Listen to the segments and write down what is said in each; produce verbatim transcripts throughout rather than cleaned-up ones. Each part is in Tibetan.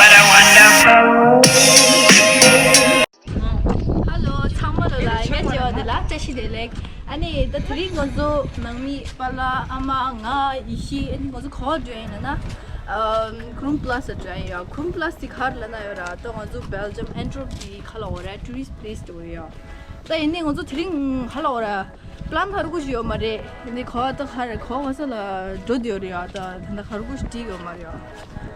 Hello ཚང་མ་ལ་ལ་ཡ་བྱེད་པ་དེ་ལ་བཀྲ་ཤིས་བདེ་ལེགས། ཨ་ནི་ད་དེ་རིང་ང་ཚོ་ནང་མི་པཱ་ལགས་ཨ་མ་ང་ཡེ་ཤེས་ཨ་ནི་ང་ཚོ་ག་པར་འགྲོ་ཡིན་ལབ་ན། Krom Plaza འགྲོ་ཡིན་ཡ། Krom Plaza དེ་ག་རེ་ལབ་ན་ཡོད་ར། ད་ང་ཚོ་Belgium Antwerp གི་ག་ལབ་དགོས་རེད། Tourist place དེ་ཡོད་ཡ། ད་ཡིན་ནའི་ང་ཚོ་དེ་རིང་ག་ལབ་དགོས་ར། པི་ལན་ག་རེ་གོ་ཞིག་ཡོད་མ་རེད། ཡིན་ནའི་ག་པར་ད་ག་རེ་ག་པར་ག་ས་ལ་འགྲོ་བསྡད་ཡོད་རེད་ཡ། ད་ད་ལྟ་ག་རེ་གོ་ཞིག་འགྲིག་ཡོད་མ་རེད་ཡ།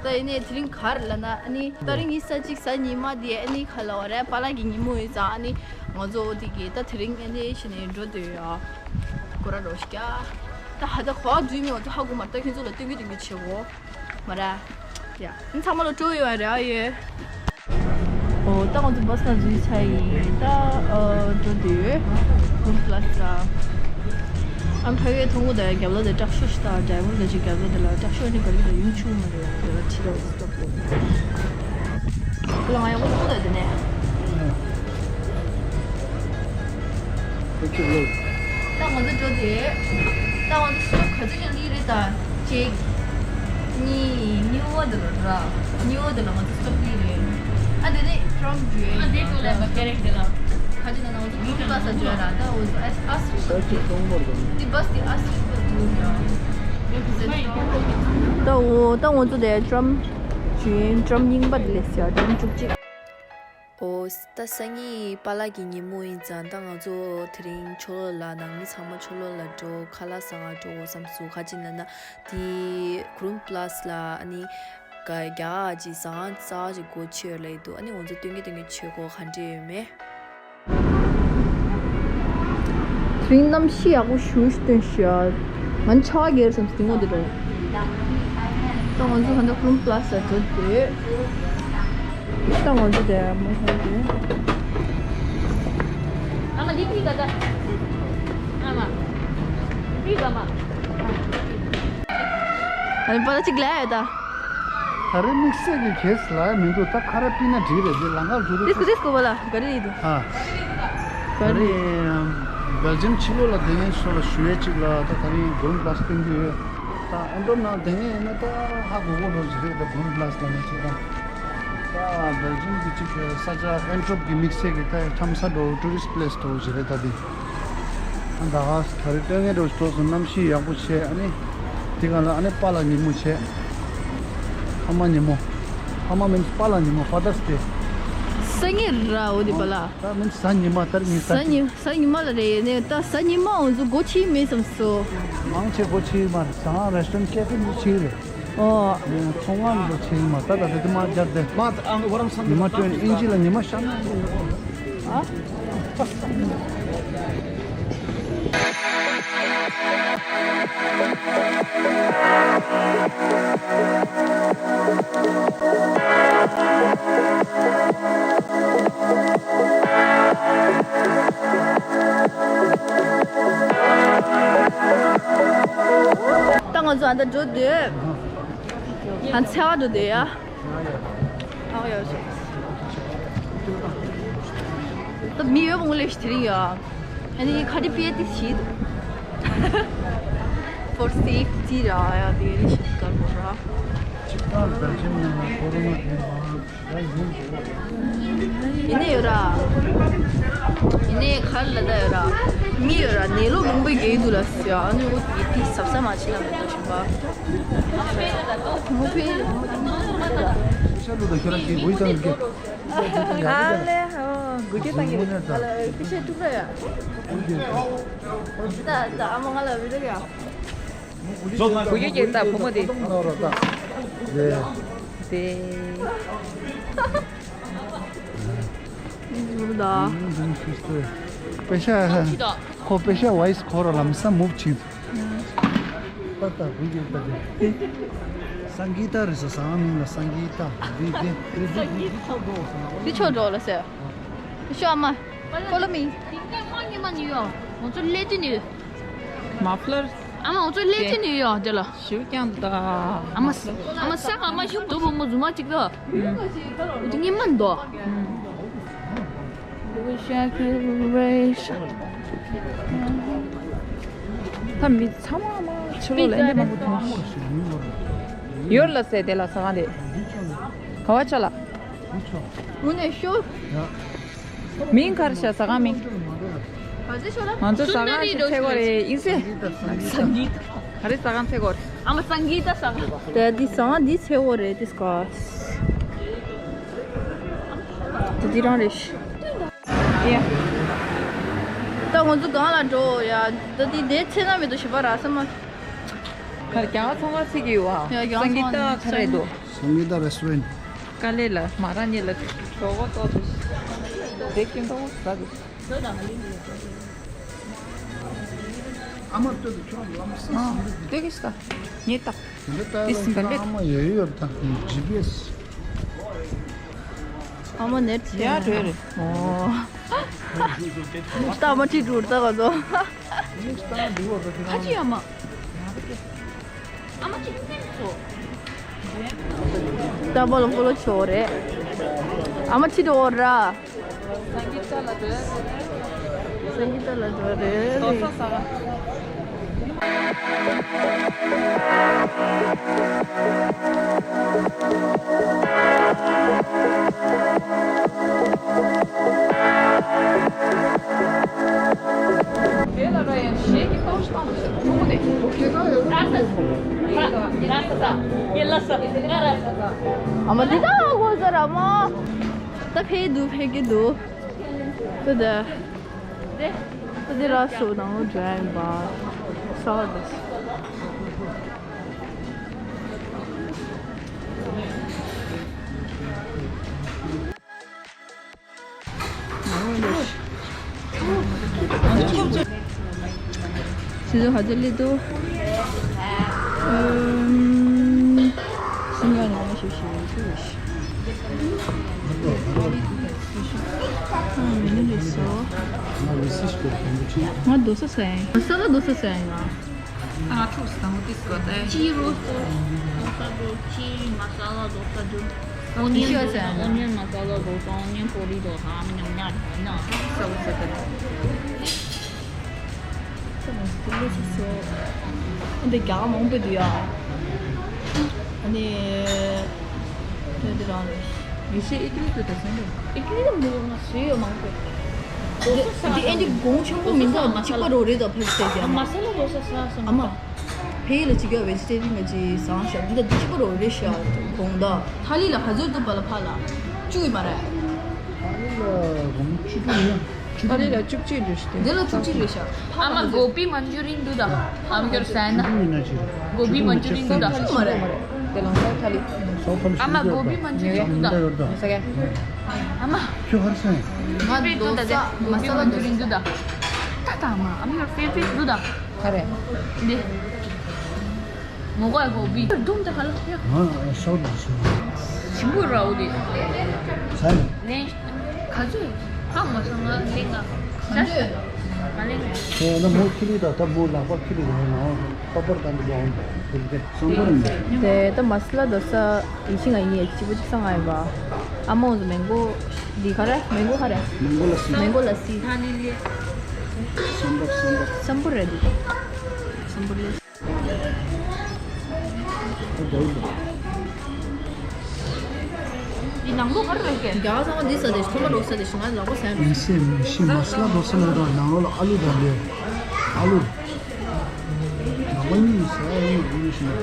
ད་ཡིན་ནའི་དེ་རིང་ག་རེ་ལབ་ན་ཨ་ནི་ད་རིང་གི་གཟའ་གཅིག་གཟའ་ཉི་མ་དེ་ཨ་ནི་ག་ལབ་དགོས་རེད། པཱ་ལགས་ཀྱི་ཉིན་མོ་ཡིན་ཙང་ཨ་ནི་ང་ཚོ་འོ་དེ་གི་ད་དེ་རིང་ཨ་ནི་ཕྱི་ནས་འགྲོ་བསྡད་ཡོད་ཡ། སྐོར་ར་འགྲོ་ཤག་ད་ཧ་ད་ག་པར་འགྲོ་ཡིན་མིན་ང་ཚོ་ཧ་གོ་མ་རེད། ད་ཁྱེད་ཚོ་ལ་སྟོན་གི་སྟོན་གི་བྱེད་དགོས། མ་ར། ཡ། ཨ་ཚང་མ་ལ་སྤྲོ་ཡོང་རེ་ཨ་ཡོད། ཨོ་ད་ང་ཚོ་བྷ་སི་ནང་འཛུལ་ཚར་ཡིན། ད་ཨ་འགྲོ་འདོད་ཡོད། Krom Plaza ཨ་ཕ་གིའི་ཐོང་གུ་དང་རྒྱབ་ལོགས་དེ་དྲག་ཤོས་ཤིག་དང་ཌ་རའི་ཝར་དེ་ཅིག་རྒྱབ་ལོགས་དེ་ལ་དྲག་ཤོས་ནི་ག་རེ་དང་ཡུང་ཆུང་མ་རེད་ཡ། དེ་ལ་ཁྲིད་རོགས་སི་ཊོབ་དེ། ཁོ་ལ་ང་ཡག་པོ་མཐོང་གི་འདུག་དེ་ནས། ད་ང་ཚོ་འགྲོ་དེ། ད་ང་ཚོ་སི་ཊོབ་ག་ཚོད་ཀྱང་སླེབས་རེད་ད། གཅིག་གཉིས། གཉིས་པ་དེ་ལ་ར། གཉིས་པ་དེ་ལ་ང་ཚོ་སི་ཊོབ་སླེབས་རེད། ཨ་དེ་ནས་ཊམ་བརྒྱུད་ཨ་དེ་ཀོ་ལ་བ་ཀེ་རེག་དེ་ལ། ག་ཅི་ན་ང་ཚོ་ཀུན་ཏུ་ས་བརྒྱུད་ར་ད་འོ་ཨ་ཨ་སི་རི་ས་ཅི་སོང་བར་དང་། དེ་བྷ་སི་དེ་ཨ་སི་རི་ས་བརྒྱུད་ར། ད་འོ་ད་ང་ཚོ་དེ་ཊམ་བརྒྱུད་ཊམ་རྙིང་པ་དེ་ལས་ཡ་ཊམ་བཅུ་གཅིག་ཨོ། ད་སང་ཉིན་པཱ་ལགས་ཀྱི་ཉིན་མོ་ཡིན་ཙང་ད་ང་ཚོ་དེ་རིང་ཕྱོགས་ལྷུང་ལ་ནང་མི་ཚང་མ་ཕྱོགས་ལྷུང་ལ་འགྲོ་ཁ་ལག་ཟ་ག་འགྲོ་བསམ་སོང་། ག་ཅི་ན་ན་དེ་Krom Plaza ལ་ཨ་ནི་ག་རྒྱ་ག་ཅིག་ཟ་ཁང་གསར་པ་ཅིག་སྒོ་ཕྱེ་ཡོད་ལབ་ཀྱི་འདུག་ཨ་ནི་ང་ཚོ་སྟོན་གི་སྟོན་གི་བྱེད་དགོས་ག་འདྲས་ཡོད་མེད། དེ་རིང་གནམ་གཤིས་ཡག་པོ་ཞེ་པོ་ཞིག་སྟོན་ཤག་ང་ཆར་པ་རྒྱག་བསམ་སྟེ་ངོ་དེ་འགྲོ། ད་ང་ཚོ་ཧན་ད་Krom Plaza འགྲོ་དུས། ད་ང་ཚོ་དེ་མོ་ཧན་དེ། ཨ་མ་འདི་ཕི་ག་ད། ཨ་མ། འདི་ཕི་ག་མ། ཨ་མ། ཨ་མ་པ་ད་ཅིག་ལ་ཡོད་ད། ད་རེས་དམིགས་བསལ་གྱི་གེ་སི་ལ་མི་འདུག་ད་ཁ་ར་པི་ན་འགྲིག་རེད། འདི་ལམ་ཁར་འགྲོ་དུས། དེ་སྐུ་དེ་སྐུ་བ་ལ་ག་རེ་ཡིན་འདུག་ཨ། ག་རེ། ད་རེས་སྦེལ་ཇམ་ཕྱི་ལོགས་ལ་བསྡད་མཁན་ཚོ་ལ་ཞུ་ཡས་གཅིག་ལ་ད་ད་རིང་Krom Plaza སྟོན་གྱི་ཡོད། ད་ཨན་ཏོར་ནང་བསྡད་མཁན་ཡིན་ན་ད་ཧ་གོ་གོ་འགྲོ་ཞིག་རེད། ད་Krom Plaza ལ་ནས་ཚོ་དང་། ད་སྦེལ་ཇམ་གྱི་གཅིག་ས་ཆ་ཨན་ཏོར་པ་གི་དམིགས་བསལ་གྱི་ད་ཁྲོམ་ས་འགྲོ་ཊུ་རི་སི་ཊི་པི་ལེ་སི་འགྲོ་ཞིག་རེད་ད་འདི། ཨ་ད་ཧ་ད་རེས་སྟོན་མཁན་འགྲོ་ཞིག་ཐོག་སོང་། གནམ་གཤིས་ཡག་པོ་བྱས། ཨ་ནི་དེ་ག་ལ་ཨ་ནི་པཱ་ལགས་ཉིན་མོ་བྱས། ཕ་མ་ཉིན་མོ། ཕ་མ་མིན་པཱ་ལགས་ཉིན་མོ། Father's Day། སང་ཉིན་ར་འོ་དེ་པཱ་ལགས། ད་མིན་གཟའ་ཉི་མ། ད་རིང་གཟའ་ཉི་གཟའ་ཉི་མ་ལ་རེད། ཡིན་ནའི་ད་གཟའ་ཉི་མ་འོ་ཚོ་སྒོ་ཕྱེ་མེད་བསམ་སོང་། མང་ཆེ་སྒོ་ཕྱེ་མ་རེད། ཟ་ཁང་རེ་སི་ཊོ་རན་ཊི་ཀེ་ཕེ་ཚོ་ཕྱེ་རེད། ཨོ། ཚོང་ཁང་ཚོ་ཕྱེ་མ་ད་ད་དེ་དེ་མ་རྒྱབ་དེ། ཉི་མ་སྟོན་ཨིན་ཇི་ལ་ཉི་མ་ཤར་ན། ཨ། ད་ང་ཚོ་ཨ་ད་འགྲོ་འདོད། ཨ་འཚེ་བ་འགྲོ་འདོད་ཡ། ཨ་ཡ། ད་མི་ཡོད་པ་ངོ་ལས་ཤི་དེ་རིང་ཡ། ཨ་ནི་ཁ་ཏི་པི་ཨེ་ཏི་ཞིག་འདུག For safety ར་ཡ་དེ་རིང་ཞིག་གར་བོ་ར། ཅིག་ཏང་བདག་ཅིག་ནང་ལ་ཀོ་རོ་ན་དེ་མ་ཡིན་ནའི་ཡོད་ར། ཡིན་ནའི་གར་ལ་ད་ཡོད་ར། མི་ཡོད་ར། ནད་ལོ་མང་པོ་རྒྱག་འདུག་ལ་ཟེར། ཨ་ནི་འོ་དེ་དེ་གཟབ་གཟབ་མ་བྱེད་ན་མི་འདུག་ཞིག་པ། མོ་ཕི། ཤ་ལུ་དང་ཁྱོད་ར་ཞིག་བུ་ཡི་ཙང་གི། ཨ་ལེ་ཧོ། དགུ་བརྒྱ་བཏང་གི་རེད། ཨ་ལ་ཕི་ཤེ་ཐུབ་ར་ཡ། ད་ད་ཨ་མ་ང་ལ་བི་ཌི་ཡོ་ཡ། བུ་ཡོད་ཀྱི་ད་བུ་མོ་དེ། ནོར་རོ་ད། ལེ། དེ། ད། པེ་ཤ། ཁོ་པེ་ཤ་ཝའི་སི་ཁོ་ར་ལམ་སང་མུབ་ཕྱིན། ད་ལྟ་བུ་ཡོད་ད་དེ། སང་གི་ད་རེད་ས་སང་མིང་ལ་སང་གི་ད་དེ་དེ་དེ་དེ་ཆོག་འགྲོ་ལ་ཟེར། ཤོ་ཨ་མ། Follow me. དེ་སྔ་མ་ཉི་མ་ཉི་ཡོ། ང་ཚོ་སླེབས་དུས་ནི། Muffler། ཨ་མ་ང་ཚོ་སླེབས་དུས་ནི་ཡོ་དེ་ལ། ཞུ་ཀྱང་ད། ཨ་མ་ཨ་མ་ས་ཨ་མ་ཞུ་དུ་བུ་མོ་རྫུན་མ་གཅིག་ད། འུ་ཚོ་ཉི་མ་འདོ། ད་མི་ཚང་མ་མ་ཕྱི་ལོགས་ལ་འདི་མང་པོ་མཐོང་། ཡོད་ལ་ཟེར་དེ་ལ་ས་ག་དེ། ག་བ་ཆ་ལ། དངོས་གནས་ཤོར། མིང་ག་རེ་བྱ། ཟ་ཁང་མིང་། ག་ཚོད་ཤོར་ལ། ང་ཚོ་ཟ་ཁང་ཞིག་འཚོལ་གོ་རེད། ཨིན་སེ། སང་གི་ཏ། ག་རེ་ཟ་ཁང་འཚོལ་གོ་རེད། ཨ་མ་སང་གི་ཏ་ཟ་ཁང་། དེ་འདི་ཟ་ཁང་འདི་འཚོལ་གོ་རེད། འདི་སྐོར། དེ་འདི་རང་རེད་ཤག་ཡ། ད་ང་ཚོ་སྒང་ལ་འགྲོ་ཡ། ད་འདི་འདི་འཚོལ་ན་མི་འདུག་ཞིབ་པ་རག་ས་མ། ག་རེ། རྒྱ་གར་ཚོང་ཁང་ཚོལ་གྱི་ཡོད་ཨ། ཡ། རྒྱ་གར་སང་གི་ཏ་ཚོང་ཁང་ག་རེ་འདུག་སང་གི་ཏ་རེ་སི་ཊོ་རན་ཊི། དཀའ་ལས་ལ་མ་རང་ཉིད་ལ་གྲོགས་པོ་ཏོག་ཙམ་རེ་སྐྱོན་ཏོག་ཙམ་ཟ་དགོས། ཨ་མ་སྟོད་དུ་ཁྱོད་ལམ་སང་ཨ་སང་གི་ཏ་ངས་ཏ། དེ་འདྲ་ལྟ་ཏི་སིང་ག་ལེ། ཨ་མ་ཡོད་ཡོད་ད་ཇི་པི་ཨེ་སི། ཨ་མ་ནེ་ཊི་ཡ་འགྲོ་རེད། ཨོ། ད་ཨ་མ་ཁྲིད་འགྲོ་ད་ག་ཚོ། ཁ་ཅི་ཨ་མ། ཨ་མ་ཅི་ནེམ་སོ། ད་བོ་ལོ་ཕོ་ལོ་ཆོ་རེད། ཨ་མ་ཁྲིད་འགྲོ་ར། སང་གི་ཏ་ལ་འགྲོ་རེད། སང་གི་ཏ་ལ་འགྲོ་རེད། དོ་ས་ས་ག་དེ་ལ་ར་ཡང་ཞེས་ཀྱི་ཏོག་ཞིག་བཏང་འདུག་ཕྲུ་གུ་དེ། ར་ས་ས། ར་ས་ས། ཡེ་ལ་ས། ར་ས་ས། ཨ་མ་འདི་ད་གོ་ས་ར་མ། ད་ཕེ་འདུག་ཕེ་གི་འདུག་ད་ད། དེ། ད་དེ་ར་སོ་ནང་ལོ་འགྲོ་ཡིན་པ། ས་བ་དེ། ཆུ་ཚོད་ག་ཚོད་སླེབས་འདུག་ཨམ། སུམ་ཡ་ནང་ཞིག་ཞིག་ཞིག་ཨ་མི་ནི་རེད་སོ། ང་རྡོ་ས་ཟ་ཡིན། ང་ས་ལ་རྡོ་ས་ཟ་ཡིན་ང་། ང་ཁྲུག་སི་དང་པོ་ཏིས་གོ་ཏེ། ཅི་རོ་སོ། རྡོ་ས་རྡོ། ཅི་མ་ས་ལ་རྡོ་ས་རྡོ། ཨོ་ཉན་རྡོ་ས། ཨོ་ཉན་མ་ས་ལ་རྡོ་ས། ཨོ་ཉན་པོ་རི་རྡོ་ས། ཨ་མ་ཉམ་ཉ་རྡོ་ན། ས་བོ་ས་ཏེ། ས་བོ་ས་ཏེ་ལོ་སོ་སོ། ཨ་འདི་རྒྱ་གར་མང་པོ་འདུག་ཡ། ཨ་ནི། དེ་འདི་རང་རེད། ཡེ་ཤེས་ཨི་ཀི་ལི་དུ་དེ་སོང་རེད། ཨི་ཀི་ལི་དུ་མོ་ང་སུ་ཡོད་མང་པོ། རྡོ་ས་ས་འདི་ཨེ་འདི་གོང་ཆེན་པོ་མིན་འདུག་མ་ས་ལ་གཅིག་པ་རོ་རེད་ད་ཕེབས་ཟེར་གྱི་ཨ་མ། ས་ལ་རྡོ་ས་ས་སོང་ཨ་མ། ཕེ་ཡི་ལ་གཅིག་ཡོད་བེ་ཇི་ཊེ་རི་ཡན་གྱི་བཟང་ཤག་འདི་ད་འདི་གཅིག་པ་རོ་རེད་ཤག་གོང་ད། ཐ་ལི་ལ་ག་ཚོད་འདུག་པ་ལ་ཕ་ལ། བཅུ་ཡོད་མ་རེད། ཐ་ལི་ལ་གོང་བཅུ་དྲུག་ཡོད། ཨ་རི་ལ་བཅུ་གཅིག་རེད་ཤག་འདི་ལ་བཅུ་གཅིག་རེད་ཤག་ཨ་མ་གོ་བི་མན་ཅུ་རི་ཡན་འདུག་ད། ཨ་མ་ཁྱོད་ཟ་ན། གོ་བི་མན་ཅུ་རི་ཡན་འདུག་ད། ཆུ་མ་རེད། དེ་ལོང་ས་ཁ་ལི། ཨ་མ་གོ་བི་མན་ཅུ་རི་ཡན་འདུག་ད། ཨ་མ། ཁྱོད་ཧར་སང་། ང་པེ་འདུག་ད། གོ་བི་མན་ཅུ་རི་ཡན་འདུག་ད། ད་ད་ཨ་མ། ཨ་མ་ཁྱོད་ཧྥེ་ཧྥེ་འདུག་ད། ག་རེ། འདི། ངོ་ག་གོ་བི། དུང་ད་ཧ་ལ་ཡ། ང་ཤོག་དུ་ཞིག་ཞིམ་པོ་ར་འོ་དེ། ས་ཡ། ལན། ག་ཚོད། ཧ་མ་སོང་ང་ལེན་ང་། ས་ས། ང་ལེན་ང་། ཁྱེད་ན་མོ་ཁི་ལི་ད་ད་མོ་ལག་པ་ཁི་ལི་རེད་ནོ། པ་པར་དང་འདི་ཡོང་དེ་དེ་སོང་པར་མི། དེ་ད་མ་སི་ལ་དོ་ས་ཡི་ཤི་ང་ཡིན་ཡ་ཅི་པོ་ཅིག་ས་ང་ཡིན་པ། ཨ་མོ་ཟོ་མེང་གོ་འདི་ག་རེ་མེང་གོ་ག་རེ། མེང་གོ་ལ་སི། མེང་གོ་ལ་སི། ཐ་ལི་ལི། སོང་པར་སོང་པར། སམ་བུ་རེད་འདུག་སམ་བུ་ལེ། འདི་ནང་ལོགས་ག་རེ་རེད་ཀྱེ། རྒྱ་གར་ཚང་མ་འདི་ཟ་དེ་ཐོ་མ་ཊོ་ཟ་དེ་ཞིག་ང་ལག་པ་ཟ་ཡ་མི་ཤེས་མི་ཤེས་མ་སི་ལ་དོ་ས་ལ་དང་ནང་ལོགས་ལ་ཨ་ལུ་དང་ལེ། ཨ་ལུ། ལག་པ་གཉིས་ཟ་ཡ་ཡིན་མི་ཤེས།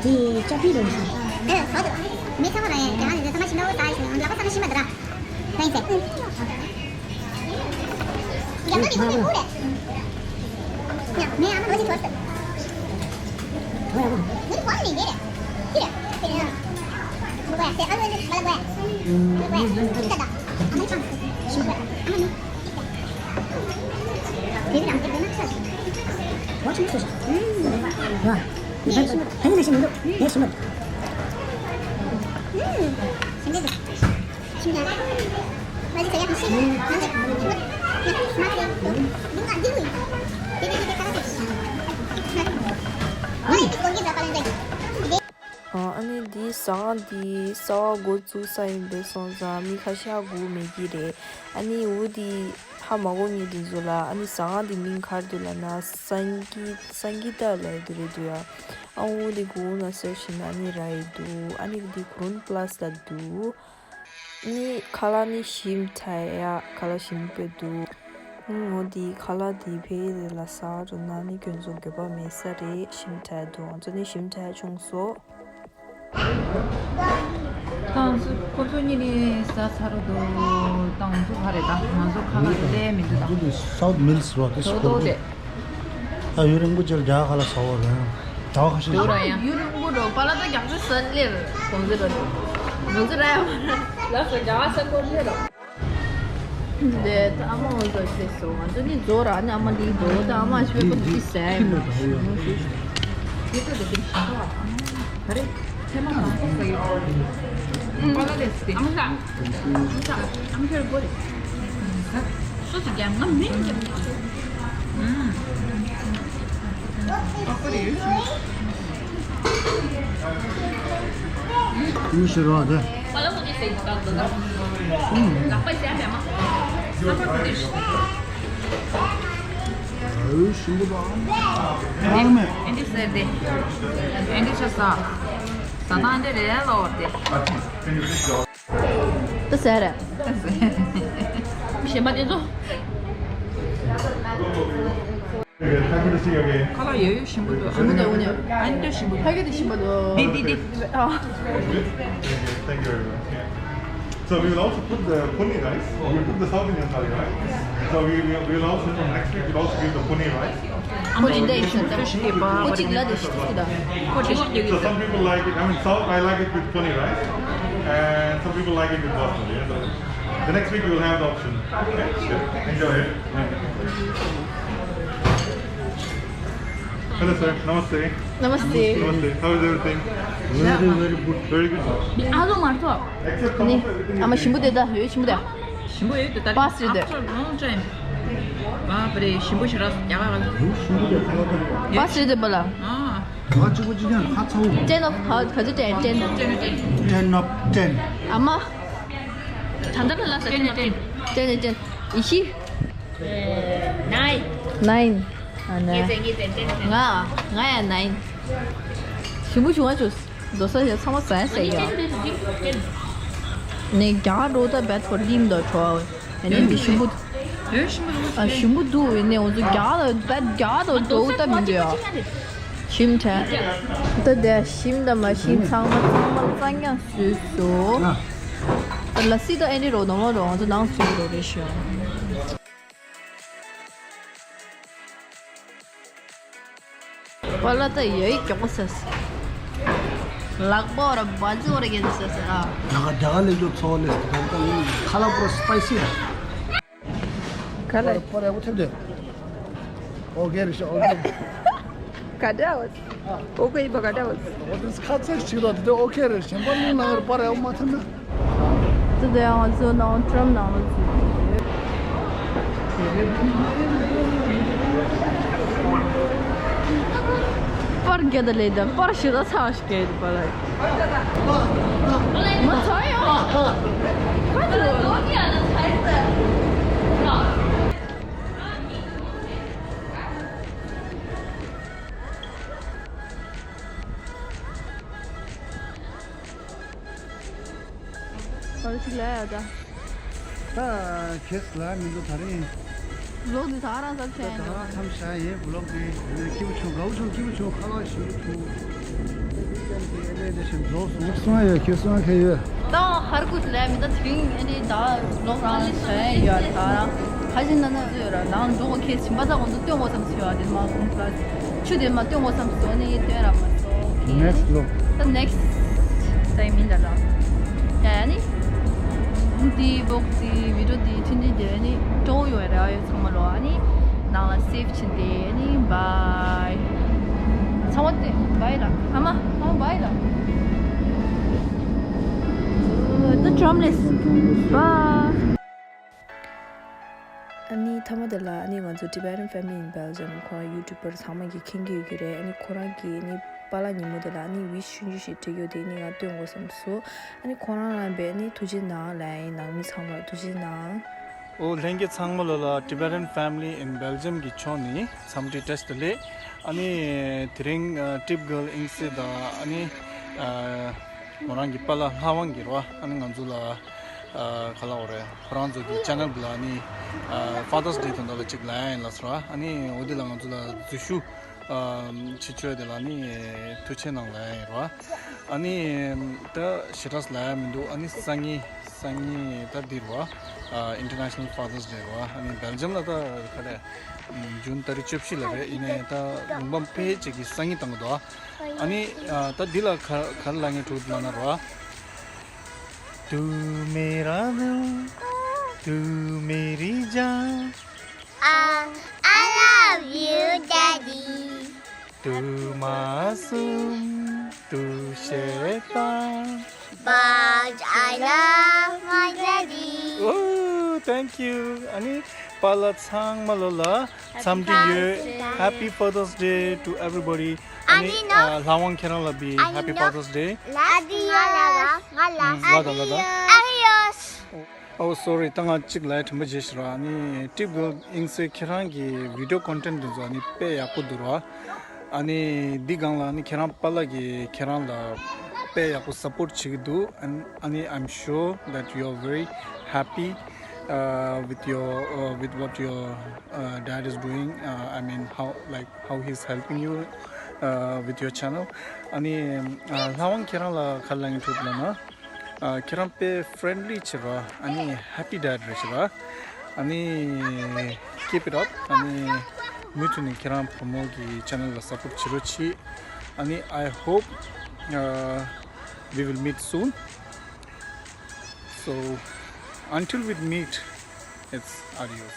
འདི་ཅ་པི་རེད། ཨེ་ཧོ་དེ་མི་ཚང་མ་རེད། རྒྱ་གར་ནས་ཚང་མ་ཤི་ན་འོ་ད་ཡིན་ལག་པ་ཚང་མ་ཤི་མ་དེ་ར། ད་ཡིན་ཟེར། ཡང་ད་ནི་ཁོ་ཚོའི་ཕུག་རེད། ཡང་ངའི་ཨ་མ་ལོ་གཅིག་འཁོར་ཟེར། ངའི་ཕུག་ནི་འདི་རེད། འདི་རེད། འདི་རེད། འདི་རེད། ཨ་ལོ་འདི་ལ་ལ་ལ། འདི་རེད། ཨ་མ་ནི། འདི་རེད། ཨ་མ་ནི། ཨ་ནི་ཞིམ་མི་འདུག་ངས་ཞིམ་མི་འདུག་ཨ་ནི་འདིའི་ཟ་ཁང་འདི་གསར་པ་འགོ་བཙུགས་ས་ཡིན་པས་སོང་ཙང་མི་ཁ་ཤས་སྒུག་མེད་ཀྱི་རེད། ཨ་ནི་འུ་འདི་ ཧ་མ་གོ་ངེས་དེ་ཚོ་ལ། ཨ་ནི་ཟ་ཁང་དེ་མིང་ག་རེ་འདུག་ལབ་ན་སངྒི་སངྒི་ཏ་ལབ་ཡ་དེ་རེད་འདུག་ཡ། ཨ་འོ་དེ་གུ་ན་སེར་ཞིག་ན་ཨ་ནི་ར་ཡི་འདུག་ཨ་ནི་དེ་ཁུ་རུན་པ་ལ་སི་ལ་འདུག་ཨ་ནི་ཁ་ལག་ནི་ཞིམ་ཐལ་ཡ། ཁ་ལག་ཞིམ་པོ་འདུག་ཨ་ནི་འོ་དེ་ཁ་ལག་དེ་ཕ་གི་དེ་ལ་ཟ་འགྲོ་ན་ཨ་ནི་ཁྱོད་ཚོ་འགྱོད་པ་མེད་ས་རེད། ཞིམ་ཐལ་འདུག་ང་ཚོ་ནི་ཞིམ་ཐལ་བྱུང་སོང་། ད་ང་ཚོ་ཁོ་ཚོ་གཉིས་ནི་ཟ་ཚར་འདུག་ད་ང་ཚོ་ག་རེ། ད་ང་ཚོ་ཁ་ལག་དེ་ལས་མི་འདུག་ད་South Mills རོ་དེ་དོ་དོ་དེ། ད་ཡུན་རིང་པོ་ཅིག་རྒྱ་གར་ལ་ཟ་བ་རེད། ད་ཁ་ཤས་དུ་ར་ཡང་ཡུན་རིང་པོ་འགྲོ་པ་ལ་ད་རྒྱག་ཚེ་ས་ལེར་གོང་ཟེར་ར་ང་ཚོ་ར་ཡང་ལ་ས་རྒྱ་གར་ས་གོང་ཟེར་ར། དེ་ད་ཨ་མ་འོ་ཟོ་ཤེས་སོང་། ང་ཚོ་ནི་རྫོགས་ར་ནི་ཨ་མ་འདི་རྫོགས། ད་ཨ་མ་ཤི་བའི་ཁོ་འདི་ཟས་ཡིན་ནོ། ཨ་མ་ཤ། ཨ་མ་ཤ། ཨ་མ་ཤ་རེ་གོ་རེ། སོ་ཅིག་རྒྱབ་ང་མིན་རྒྱབ། ཨུམ། ཨ་ཁོ་རེ་ཡོད་ཤི། ཨུམ་ཤི་རོ་དེ། ཨུམ། ཨུམ་ཞིམ་པོ་དང་། ཨ་མེ། ཨེ་འདི་ཟེར་ཏེ། ཨེ་འདི་ཆ་ས། ས་ཐང་འདི་རེད་ལོ་དེ། ད་ཟེར་རེད། གཞན་པ་དེ་ཚོ། ཁ་ལག་ཡོད་ཡོད་ཞིམ་པོ་འདུག་ཞིམ་པོ་འདུག་འོ་ནི། ཨ་ནི་འདྲ་ཞིམ་པོ་འདུག་ཕ་གི་དེ་ཞིམ་པོ་འདུག་འདི་འདི་འདི། ཨ། Thank you very much. Yeah. So we will also put the puni rice. We put the South Indian thali, right? So we will, we will also, next week we'll also give the puni rice. ཁོ་ཅི་འདྲ་ཡིན་ཟེར་ཏེ། ཁོ་ཅིག་ལ་དེ་ཞིག་ཏུ་ད། ཁོ་ཅི་ཞིག་So ཏུ། Some people like it. I mean, South, I like it with puni rice, and some people like it with basmati. Yeah, so the next week you will have the option. Okay? Enjoy it. Hello, sir. Namaste. Namaste. Namaste. How is everything? Very, very good. Very good. ཨ་ལོ་མ་ཐོ། Except ནི། ཨ་མ་ཞིམ་པོ་དེ་ད་ཡོད་ཞིམ་པོ་དེ། ཞིམ་པོ་ཡོད་དེ་ད། Fast food དེ། After long time. Fast food དེ་པ་ལ། ཨ། ག་གཅིག་པོ་གཅིག་ཀྱང་ཁ་ཚ་བོ། Ten of ཁ་ཚ་ten ten། Ten of ten། ཨ་མ། ད་ལྟ་ལ་ལ་ས་ten of ten། Ten ten ten། ཡེ་ཤེས། Nine. Nine. ཨ་ནི། ངས་ངས་ང་ང་ཡང་nine། ཞིམ་པོ་བྱུང་བ་བྱུང་། འགྲོ་ས་ཡ་ཚང་མ་ཟ་ཡ་ཟ་ཡ། ནས་རྒྱ་གར་འགྲོ་ད་བད་ཐོར་ལིམ་དང་བྲོ་བ་ནས་མི་ཞིམ་པོ། ཨ་ཞིམ་པོ་འདུག་ནས་འོ་ཚོ་རྒྱ་གར་ལ་བད་རྒྱ་གར་དང་འགྲོ་ད་མི་འདུག་ཡ། ཞིམ་དྲན། ད་དེ་ཞིམ་དང་མ་ཞིམ་ཚང་མ་ཚང་མ་གཙང་རྐྱང་བཟོས་སོ། ད་ལ་སི་ད་ཨེ་ནི་རོ་ནོ་མ་རོ་ང་ཚོ་ནང་བཟོས་རོ་རེ་ཞོ། པ་ལ་ད་ཡོད་ཀྱོག་ཟེར། ལག་པ་བར་བ་ཛི་བར་གྱི་ཟེར་ཟེར་ཨ། ད་ག་ད་ག་ལས་ཀྱོག་ཚོ་ལས་ད་ག་ལས་ཁ་ལག་པོ་སི་པའི་སི་ར། ག་ལ། པར་ཡག་པོ་ཐེབས་ཏེ། ཨོ་གེ་རེ་ཤ་ཨོ་གེ། ག་འདྲ་བ། ཨོ་གེ་ཡིན་པ་ག་འདྲ་བ། ཨོ་དེ་ཁ་ཚེག་ཞིག་ལ་དེ་ཨོ་གེ་རེ་གཞན་པ་མི་ལ་པར་ཡག་པོ་མ་ཐེབས་ན། དེ་དེ་ང་ཚོ་ནང་ཀྲམ་ནང་ལ་འཛུལ་ཏེ། པར་རྒྱ་ད་ལེ་ད་པར་ཞིག་ད་ཚ་ཞིག་གེ་པར་ལ། མ་ཚ་ཡོང་། ཨོ་ཅིག་ལ་ཡ་ད། ད་ཁེས་ལ་མི་འདུག་ད་རིང་། ལོག་འདི་ད་རང་ཚར་ཆེན་ད་རང་མཚམས་བཞག་ཡིན་བུ་ལོག་གི་སྐྱིད་པོ་བྱུང་དགའ་པོ་བྱུང་སྐྱིད་པོ་བྱུང་ཁ་ལག་ཞིམ་པོ་བྱུང་། སུང་ཡོད་ཁྱོད་སུང་ཁྱོད་ཡོད། ད་ཧར་ཀུ་ལས་མི་ད་དེ་རིང་ཨ་ནི་ད་ལོག་རང་ཆེན་ཡོད་ད་རང་ཁ་ཞིག་ན་ན་ཡོད་ར་ནང་འགྲོ་གོ་ཁེས་ཞིམ་པ་ད་ང་ཚོ་སྟོན་གོ་བསམ་ཟེར་བ་དེ་མ་ཁུངས་ལ། ཆུ་དེ་མ་སྟོན་གོ་བསམ་སོ་ནི་སྟོན་ར་མ་སོ། Next vlog. The next time in the vlog. ཡ་ནི། འདི་vlog འདི་video འདི་ཐུན་འདི་དེ་ནི་སྤྲོ་ཡོད་ར་ཡོད་ཚང་མ་ལོ་ཨ་ནི། ནང་ལ་save ཕྱིན་ཏེ་ནི་bye། ཚང་མ་དེ་bye ལ་ཨ་མ་ཨ་མ་bye ལ། The drumless. Bye. ཨ་ནི་མཐའ་མ་དེ་ལ་ཨ་ནི་ང་ཚོ་Tibetan family in Belgium ཁོ་རང་YouTuber ཚང་མ་གིས་མཁྱེན་གྱི་ཡོད་ཀྱི་རེད། ཨ་ནི་ཁོ་རང་གིས་ཨ་ནི་པཱ་ལགས་ཉིན་མོ་དེ་ལ་ཨ་ནི་wish ཆུང་ཆུང་ཞིག་བྲིས་ཡོད་དེ་ཨ་ནི་ང་སྟོན་དགོས་བསམ་སོང་། ཨ་ནི་ཁོ་རང་ལ་བས་ཨ་ནི་ཐུགས་རྗེ་གནང་ལབ་ཡིན། ནང་མི་ཚང་མར་ཐུགས་རྗེ་གནང་། ཨོ་ལྷན་རྒྱས་ཚང་མ་ལོ་ལ་Tibetan Family in Belgium གི་ཕྱོགས་ནས་འཚམས་འདྲི་བཀྲ་ཤིས་བདེ་ལེགས། ཨ་ནི་དེ་རིང་ཨ་Trip Girl ཨིན་སི་དང་ཨ་ནི་ཨ་མོ་རང་གི་པཱ་ལགས་ལྷ་དབང་གིས་རོ། ཨ་ནི་ང་ཚོ་ལ་ཨ་ག་ལབ་དགོས་རེད། ཁོ་རང་ཚོ་གི་channel ལ་ཨ་ནི་ཨ་Father's Day དང་འདྲ་ལ་གཅིག་ལབ་ཡ་ཡིན་ལབ་སོང་ར། ཨ་ནི་འོ་དེ་ལ་ང་ཚོ་ལ་འཛུལ་ཞུགས་ཨ་བྱེད་ཆོག་དེ་ལ་ནི་ཐུགས་རྗེ་གནང་ལབ་ཡ་ཡིན་རོ། ཨ་ནི་ད་ཞེ་དྲག་ལབ་ཡ་མི་འདུག་ཨ་ནི་སང་ཉིན་སང་ཉིན་ད་འདི་རོ། ཨ་International Father's Day རོ། ཨ་ནི་སྦེལ་ཇམ་ལ་ད་ག་རེ་ཇུན་ཏ་རིག་བཅུ་བཞི་ལ་རེད། ཡིན་ནའི་ད་ལུང་པ་ཕལ་ཆེར་གྱི་སང་ཉིན་བཏང་གི་འདུག་ཨ་ནི་ཨ་ད་འདི་ལ་ག་ག་རེ་ལབ་མཁན་འདུག་ལབ་ན་རོ། तू मेरा दिल, तू मेरी जान। I, I love you, Daddy. तू मासूम, तू शैतान। But I love my daddy. Oh, thank you. ཨ་ནི་པཱ་ལགས་ཚང་མ་ལོ་ལ་འཚམས་འདྲི་ཡོད། Happy Father's Day to everybody. ཨ་ནི་ཨ་ལྷ་དབང་ཁྱེད་རང་ལ་བི་Happy Father's Day. Daddy, ང་ལ་ང་ལ། ལ་དང་ལ་དང་། Adios. Oh sorry, ད་ང་གཅིག་ལབ་ཡ་དྲན་པ་བརྗེད་ཤག་ར། ཨ་ནི་Trip Girl ཨིན་སི་ཁྱེད་རང་གི་video content འདི་ཚོ་ཨ་ནི་དཔེ་ཡག་པོ་འདུག་ར། ཨ་ནི་འདི་སྒང་ལ་ཨ་ནི་ཁྱེད་རང་པཱ་ལགས་ཀྱིས་ཁྱེད་རང་ལ་དཔེ་ཡག་པོ་support བྱེད་ཀྱི་འདུག་ཨ་ནི་I'm sure that you are very happy uh, with your uh, with what your uh, dad is doing. Uh, I mean, how, like, how he's helping you uh, with your channel. ཨ་ནི་ཨ་ལྷ་དབང་ཁྱེད་རང་ལ་ག་རེ་ལབ་མཁན་འདུག་ལབ་ན། ཨ་ཁྱེད་རང་དཔེ་friendly ཆེ་ར། ཨ་ནི་happy dad རེད་ཆེ་ར། ཨ་ནི་keep it up. ཨ་ནི་མུ་མཐུད་ནས་ཁྱེད་རང་བུ་མོ་གི་channel ལ་support བྱེད་རོགས་གྱིས། ཨ་ནི་I hope uh, we will meet soon. So until we meet, it's adios.